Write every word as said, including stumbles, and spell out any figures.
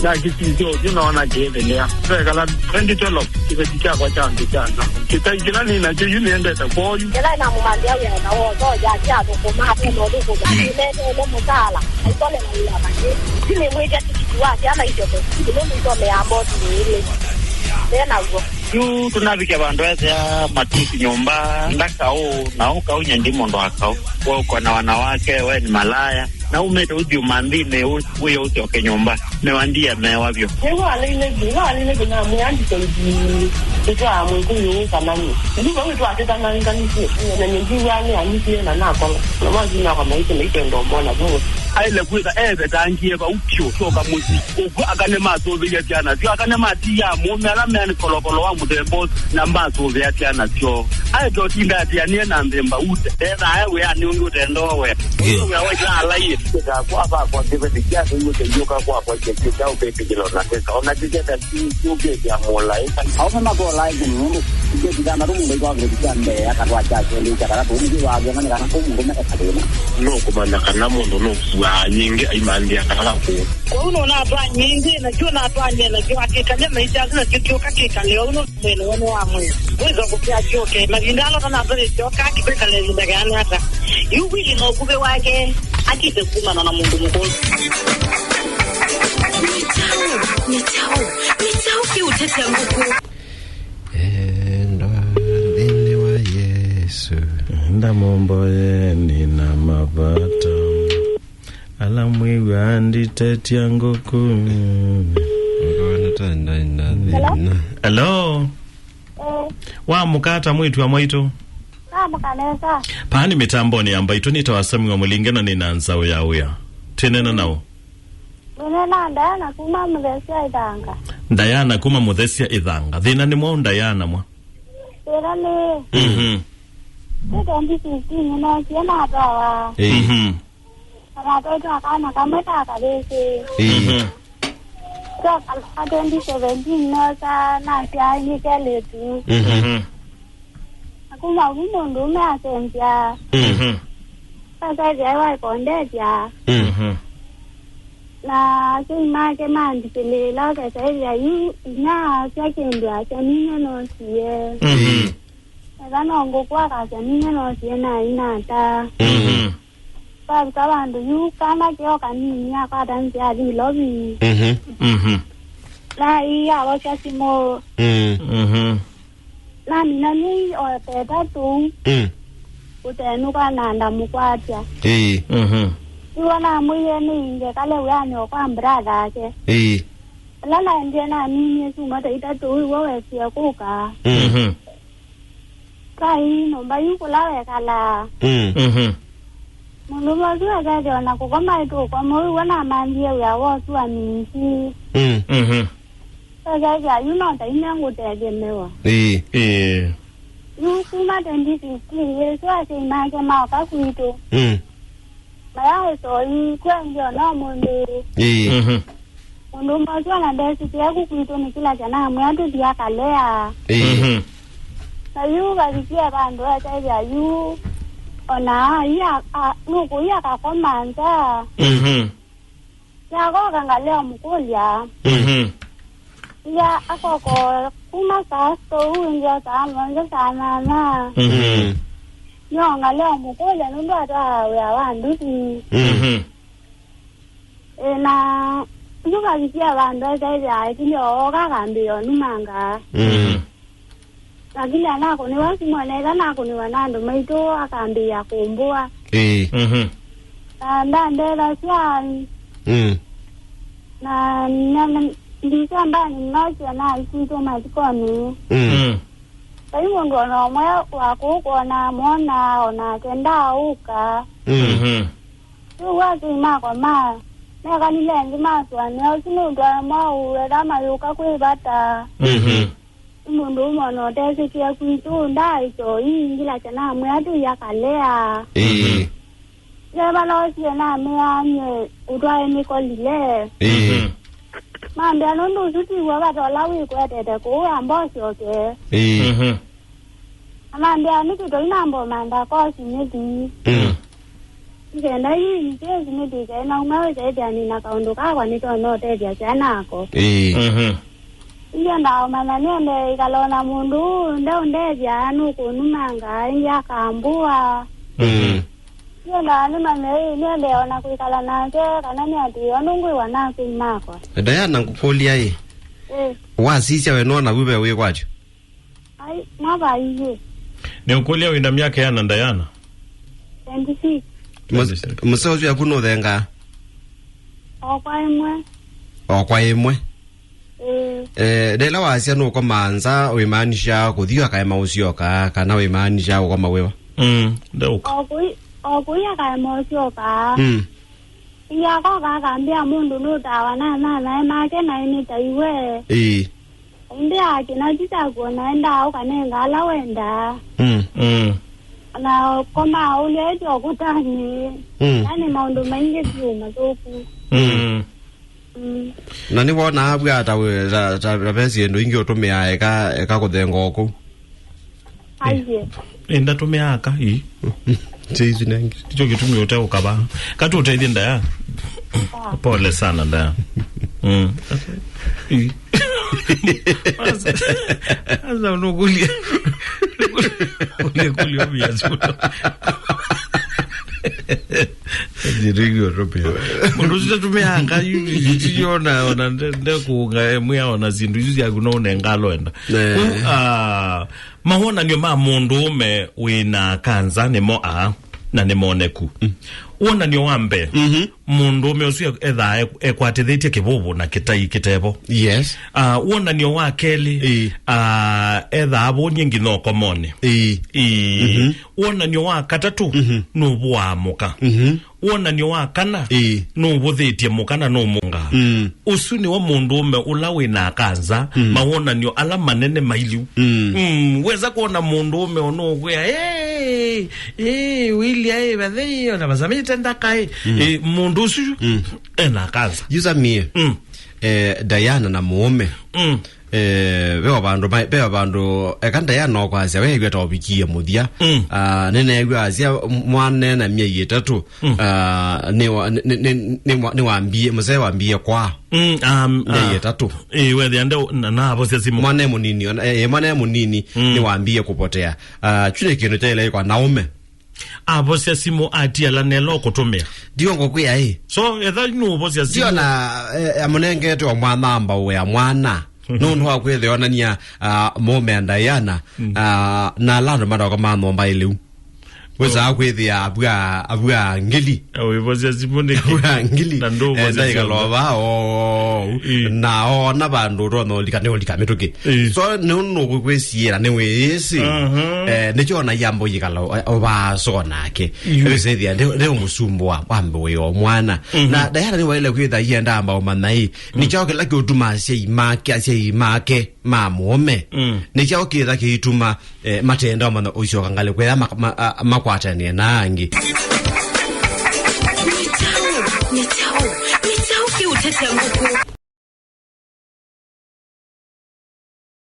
Na kĩsisya ũthyũ noona kĩĩthĩlĩa. Twekala twenty twelve, kĩveti kyakwa kya nthĩ kya nza. Kĩtai kĩla nĩ nakyo yu nĩendete kwoo yu. Ĩla namũmanthĩa wĩa na woo, no yake athũkũma, atena ũthũkũma. Nĩneteele mũsaala, aikolela wĩa vangĩ. Yu nĩmwĩtya tikiti wa syana isyoke sukulu, nũndũ isomeaa mboti nĩ ilĩ. Nĩ naw'o. Yu tũnavikya vandũ ethĩa matusi nyũmba, ndakaũ, na ũkaũ nyie ndi mũndũ wa kaũ. We uko na wanawake, we ni malaya. Na umĩte ũthi ũmanthinĩ, ũ-, wĩye ũsyoke nyũmba. Nĩwandie mewa vyũ. Nĩw'o alaile vyũ, no alaile vyũ namwĩa ndikaĩthi kũtwaa mwĩkũyũ ũũ kanani. Ndu vau twatĩtananganisye, na nĩndiw'aa nĩ anisie na nakola. Na mwathi nakwa maisye maikwenda ũmona vau. Aĩle kwĩtha eevetangie vau vyũ, syoka mũsyĩ. Ũkw'o aka nĩmasũvĩie syana syoo, aka nĩmatiaa mũũme ala meanĩ kolokolo wa mũthemba ũsu, na masũvĩa syana syoo. Aĩle ũtinda atianĩe na nthĩ mbau, ethaa e wĩanĩ ũngĩ ũtendoo we. Ndio. Wĩa wa ila alaie. Kwakwa kĩveti kyake yu kĩyũka kwakwa kĩkĩkya ũkĩkĩlwa na kĩka. Ona kĩketa kĩũkĩtya mũlaĩka. Aũme makolaa ĩkũmi nũndũ tiketi thanthatũ mũndũ aitwaa kĩveti kya mbee, akatwaa kya kelĩ, kya katatũ, nĩkĩ wathĩana nĩ kana kũ mũndũme ekathĩna. Nũkũmanya kana mũndũ nũkuaa nyingĩ aimanthĩa kana kũ. Kwoou nũnatwaa nyingĩ, nakyo natwany'e nakyo akĩkalya maisha asu, nakyo kyoka kĩkale ũu nũndũ mwĩĩ nĩwe nĩ wa mwĩĩ. Wĩsa kũkĩa kyoke. Mavinda ala ũtanatwalĩsyoka, kĩkwĩkala ĩvinda kĩana ata? Yu Wili na ũkuvĩ wake akĩte kumana na mũndũ mũkũũ. Nĩ kyaũ? Nĩ kyaũ? Nĩ kyaũ kĩũtetya ngũkũ? Endwa nthĩnĩ wa Yesũ. Enda mũmboye nĩ na mavata. Ala mwĩw'aa nditetya ngũkũ. Ngona ta ndaĩ na thĩna. Hello? Eh. Wamũka ata mwĩĩtu wa mwaitũ? Namũka nesa. Paa nĩ mĩtambonĩ ya mbaitũ nĩtawa Samuel Mũlinge na nĩ na nzaũ ya wĩa. Twĩneena naũ? Nĩneena Diana kuma Mũthesya Ĩthanga. Diana kuma Mũthesya Ĩthanga. Thĩna nĩ mwaũ Diana mwa? Thĩna nĩ Mhm. Nĩ twenty fifteen nĩnookie natwawa. Ĩĩ. Mhm. Na natwaĩtwe kana kamwe ta kavĩsĩ. Ĩĩ. Mhm. Twakalaa twenty seventeen noosa nasyaa ĩngĩ kelĩtu. Mhm. Mhm. Na kuma vu mũndũũme asenzya. Mhm. Sasa ethĩa waikondethya. Mhm. Na asyai make mandikĩlĩĩla ũkesa ethĩa yu inya asya kĩndũ asya ninyie noosie. Mhm. Ethwa no ngũkũ akasya ninyie noosie naĩ nata. Mhm. Twavika vandũ yu kana keo kanini akwata nzĩa athi Ilovi. Mhm. Mhm. Na ii avosya simũ. Mm. Mhm. Namina myei o ta ĩtatũ. Mm. Ũtenũka na ndamũkwatya. Ĩĩ. Mhm. Iw'o namwĩie nĩinge kale wĩanĩ o kwa brother ake. Ĩĩ. Ĩla naendie naminie syumwa ta itatũ, iw'o wesie kũka. Mm. Mhm. Twaĩ nyũmba yu kũla wekalaa. Mm. Mhm. Mũndũũme ũsu ekethĩa o na kũkoma ĩtũkoma, ũu w'o namanthie wĩa wa ũsũanĩi nzĩ. Mm. Mhm. Ekethĩa yu no ta inyie ngũtethemewa. Ĩĩ. Ĩĩ. Yu kuma twenty fifteen, Yesũ asyai make maoka kwitũ. Mm. Mayaĩ soi, kwendĩ o na ũmũnthĩ. Ĩĩ. Mhm. Mũndũũme ũsu ona ndesĩkĩe ku kwitũ nĩkĩlasya namwĩa tũthi akalea. Ĩĩ. Mhm. Na yu vavikie vandũ etethya yu, ona ai a, a, nũkũi akakoma nza. Mhm. Yakoka ngalea mũkũlya. Mhm. Ya akoko kuma saa sita ũu ĩngĩ o saa mũonza saa nyanya. Mhm. Nĩongalea mũkũlya nũndũ atwaa wĩa wa nduthi. Mhm. Ĩ, na nĩvavikie vandũ ekaĩthĩa ĩkilĩ ooka akambĩĩa ũnumanga. Mm. Lakini anakũnĩwa simũ, na ĩla nakũnĩwa na andũ maitũ akambĩĩa kũmbũa. Ĩĩ. Mhm. Na ndandethasya. Mm. Na, na, na ndisembani nokie na ikwitũ mathikonĩ. Mm. Mm. Vai mũndũ o na ũmwe wa kũu kwona mwona o nake ndaaũka. Mm. Mhm. Rĩu asyai makwa ma mekalile nthĩ masũanĩa ũsu nũndũ mwaũ etha mayũka kwĩ vata. Mhm. Nĩ mũndũ ũmwe ona ũtesĩkĩe kwitũ ndaaĩkyo ingĩ lakya namwĩa tũi akalea. Ĩĩ. Ve vala osie namĩaany'e ũtwae nĩkolile. Ĩĩ. Mhm. Mambĩa nũndũ ũsu tiw'o vata ũla wĩkwetete kũu amba ũsyoke. Ĩĩ. Mhm. Amambĩa nĩkĩ tũinamba ũmantha kosi nĩthi. Mm. Nĩkenda yu in case nĩtw'ĩke nauma wĩsethĩa nĩ na kaũndũ kakwa nĩtonya ũtethya syana ako. Ĩĩ. Mhm. Nĩendaa ũmanya nĩende ĩkala na mũndũ ũũ ndeũndethya nũkũnumanga ĩngĩ akambũa. Mm. Nĩendaa nĩmanye ĩ nĩende ona kwĩkala nake kana nĩ atĩ o nũngwĩwa nakwĩ makwa. Diana, ngũkũlya ĩ. Ĩ. Wasisya we nona vu ve wĩkwatyo? Ai, mavaiye. Nĩũkũlya wĩna myaka yana, Diana? Twenty-six. Mũs-, mũseo ũsu yaku nũthengaa? O kwa ĩmwe. O kwa ĩmwe? Ĩĩ. Eh, ndela wasya nũkomaa nza, wĩmaanisha kũthi akaema ũsyoka, kana wĩmaanisha kũkoma wĩva? Mm, ndeũka. O kũi-, o kũi akaema ũsyoka. Mm. Ĩngĩ akoka akambĩa mũndũ nũtawa na nanae make naĩ nĩ ta iwe. Ĩĩ. Ĩndĩ akĩna ti kyakuona endaa ũkanenga ala wendaa. Mm. Mm. Na koma ũlya ĩtyo ũkũtanĩ. Mm. Yani maũndũ maingĩ vyũ mathũku. Mm. Mm. Na nĩwonaa vw'a ta wĩ-, ta, ta, ta ve syĩndũ ingĩ ũtũmĩaa eka, eka kũthenga o kũu? Aiye. Ĩ, ndatũmĩaa aka, ii. Sio hizi nengi. Ndicho kĩtumi ũte ũkava. Kati ũtethie ndaya. Pole sana ndaya. Mm. Ii. Sasa, sasa unakulia. Kulia, kulia viazi. Jiringi Europea. Mũndũ ũcio tũmĩanga yu, yu, yu, ona, ona, nde, nde kuunga, eh, mwĩa ona sindu isu syaku no ũnenga aloenda. Eh. Ku, ah, mawonanio ma mũndũ ũme wĩna kanza nĩmo aa, na nĩmoneku. Mm. Wonanio wa mbee, mhm, mũndũ ũme ũsu ethaa e-, ekwatĩthĩtye kĩvũvũ na kĩtai kĩtevo. Yes. Ah, wonanio wa kelĩ, ĩĩ, ah, ethaa avũnie nginya ũkomonĩ. Ĩĩ. Ĩĩ. Mhm. Wonanio wa katatũ, mhm, nũvũaa mũka. Mhm. Wonanio wa kana, ĩĩ, nũvũthĩtye mũka na nũmũngaa. Mm. Ũsu nĩwe mũndũũme ũla wĩna kanza, mm, mawonanio ala manene mailiu. Mm. Mm, wesa kwona mũndũũme ũnũkwĩa, "Ĩĩ, ĩĩ, wĩlya ĩ, vathei, ona vasamĩte ndaka ĩ." Mm. Ĩ, mũndũ ũsu, mm, ena kanza. Yusamie. Mm. Eh, Diana na mũũme. Mm. Eh, ve o vandũ ma-, ve o vandũ, eka Diana no kwasya, weew'a ta ũvikie mũthya. Mm. Ah, nĩneew'a asya, m-, mwana ena myei ĩtatũ, mm, ah, nĩwa-, nĩ-, nĩ-, nĩ-, nĩwa-, nĩwambie, mũsee wambie kwaa. Mm, um, myei ah, ĩtatũ. Ĩĩ, wethĩa nde, na, na avosya simũ. Mwana e mũnini, ona, eh, mwana e mũnini, mm, nĩwambie kũpotea. Ah, kyu nĩ kĩndũ kyaĩle kwa naũme. Avosya simũ atiala nelo kũtũmĩa. Ndio ngũkwĩa ĩ. So, etha nũvosya simũ. Ndio na, eh, amũnengete o mwana amba ũya mwana. Mhm. Nũndũ wa kwĩthĩa onania, ah, mũũme a Diana, mm, ah, na ala andũ matoka ma nyũmba ĩlĩu. Wĩsaa kwĩthĩa avua, avua ngili. Wĩvosya simũ nĩkĩ? Avua ngili. Na ndũvosya eh, ndaikala syongo. Ova, oo. Ĩ. Na ona vandũ ũtonya ũlika, nĩ ũlika mĩtũkĩ. Ĩ. So, nĩ ũndũ nũkwĩsiĩra, nĩ wĩĩsĩ. Mhm. Eh, nĩkyo ona yambo yĩkala, o-, ovaa so nake. Yu. Wĩsĩthĩa, nĩ, nĩ mũsumbũ wa, wa mbũĩ o mwana. Mhm. Na Diana nĩwaĩle kwĩtha ienda amba ũmanya ĩ, nĩ kyaũ kĩla kĩũtuma asyai make, asyai make ma mũũme. Mm. Nĩ kyaũ kĩtha kĩituma, eh, matenda ũmanya ũisyoka ngalĩko ĩla ma-, ma-, a-, makwatanĩe na angĩ. Nĩ kyaũ, nĩ kyaũ, nĩ kyaũ kĩũtetya ngũkũ?